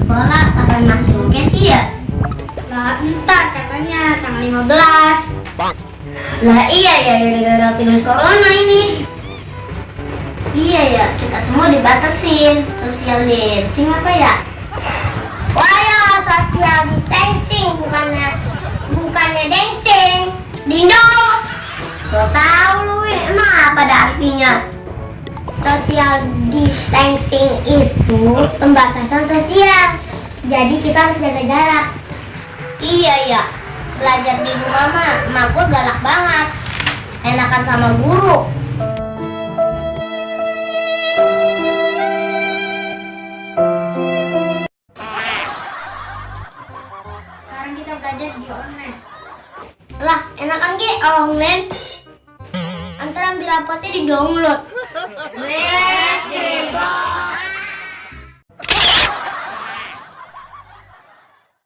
Sekolah kapan masuknya sih ya? Lah entar katanya tanggal 15. Lah iya ya, gara-gara virus corona ini. Iya ya, kita semua dibatasin. Social distancing apa ya? Wah ya, social distancing bukannya dancing. Dindo. So tahu lu emang apa dah artinya? Social distancing itu pembatasan sosial. Jadi kita harus jaga jarak. Iya ya, belajar di rumah mah gue galak banget. Enakan sama guru. Sekarang kita belajar di online. Lah, enakan online. Antar ambil rapotnya di download.